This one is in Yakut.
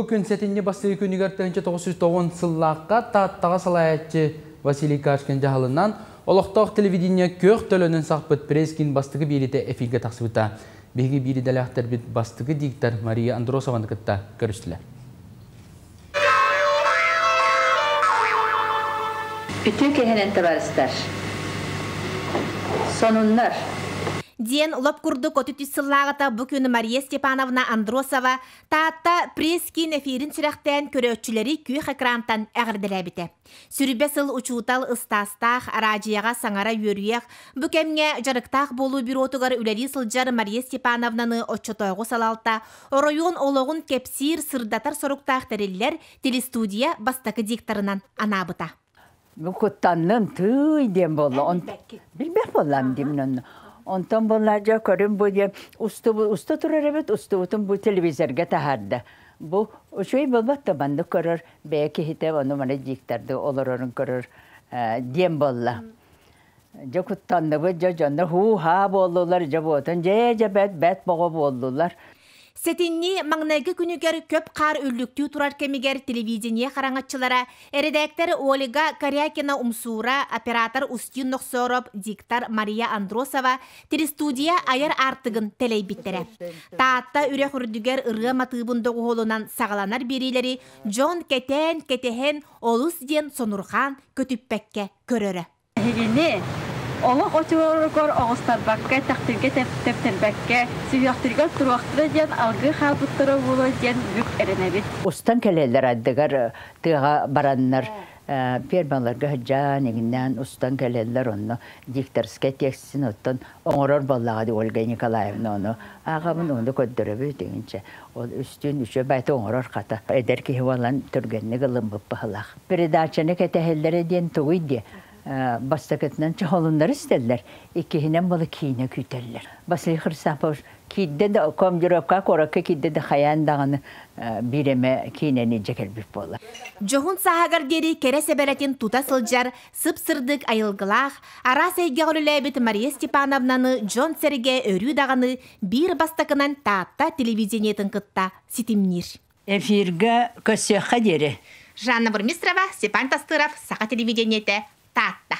күн сэтинньи бастакы күнүгэр 1990 сыллаахха Тааттаҕа салайааччы Василий Кашкин дьаһалынан олохтоох телевидение күөх төлөнүн сахпыт пресс-киин бастакы биэриитэ эфиргэ тахсыбыта. Биһиги биир идэлээхтэрбит бастакы диктор Мария Андросованы кытта көрүстүлэр. Үтүө киэһэнэн табаарыстар! Сонуннар! Диэн лоп курдук 33 сыллааҕыта бу күн Мария Степановна Андросова Таатта пресс-киин эфирин сүрэхтээн көрөөччүлэри күөх экрантан эҕэрдэлээбитэ. Сүрүбэ сыл учуутал ыстаастаах, араадьыйаҕа саҥара үөрүйэх, бу кэмҥэ дьарыктаах буолуу бюротугар үлэлии сылдьар Мария Степановнаны оччотооҕу салалта оройуон олоҕун кэпсиир, сырдатар соруктаах тэриллэр телестудия бастакы дикторынан анаабыта. Бу куттанным, тыый диэн буолла. Он билбэх буоллам диэмин онно. Онтон буолла дьэ көрүм бу диэн уста турар эбит, устубутун бу телевизорга таһаарда. Бу үчүгэй буолбат да маннык көрөр бэйэ киһитэ ону маны дикторды олорорун көрөр диэн буолла. Дьэ куттанныбыт, дьэ дьонно һуу-һаа буоллулар, дьэ буотун дьэ дьэ бэт бэт боҕо буоллулар. Сэтинньи маҥнайгы күнүгэр көп хаар үллүктүү турар кэмигэр телевидение хараҥаччылара, эрэдээктэр Ольга Корякина-Умсуура, оператор Устин Нохсоороп, диктор Мария Андросова телестудия айар аартыгын тэлэйбиттэрэ. Таатта үрэх үрдүгэр ырыа матыыбын доҕуһуолунан саҕаланар биэриилэри дьон кэтээн, кэтэһэн, олус диэн сонурҕаан көтүппэккэ көрөрө. Эһигини олох очуоругар оҕустарбакка, тэхтиргэ тэптэрбэккэ, сүһүөхтэригэр туруохтара диэн алгыы хаалбыттара буолуо диэн бүк эрэнэбит. Устан кэлэллэр ардыгар тыаҕа бараннар фермаларга сылдьан иҥиннээн устан кэлэллэр онно дикторскай текстин оттон оҥорор буоллаҕа дии Ольга Николаевна ону ааҕабын ону көрдөрөбүт иҥинчэ ол үстүүн үчүгэй баайта оҥорор хата эдэр киһи буолан түргэнник ылыммыт быһылаах передачаны кэтэһэллэрэ диэн тугуй диэ бастакытынан чохолуннары истэллэр, иккиһинэн буола киинэ күүтэллэр. Василий Хрисапович киирдэ да командировка куоракка киирдэ да хайаан даҕаны биир эмэ киинэни илдьэ кэлбит буолар. Дьоһун сааһыгар диэри кэрэ сэбэрэтин тута сылдьар, сып-сырдык айылгылаах, араас эйгэҕэ үлэлээбит Мария Степановнаны дьон-сэргэ өрүү даҕаны биир бастакынан Таатта телевидениетын кытта ситимниир. Эфиргэ көрсүөххэ диэри. Жанна Бурмистрова, Степан Тастыров, Саха телевидениетэ, Таатта.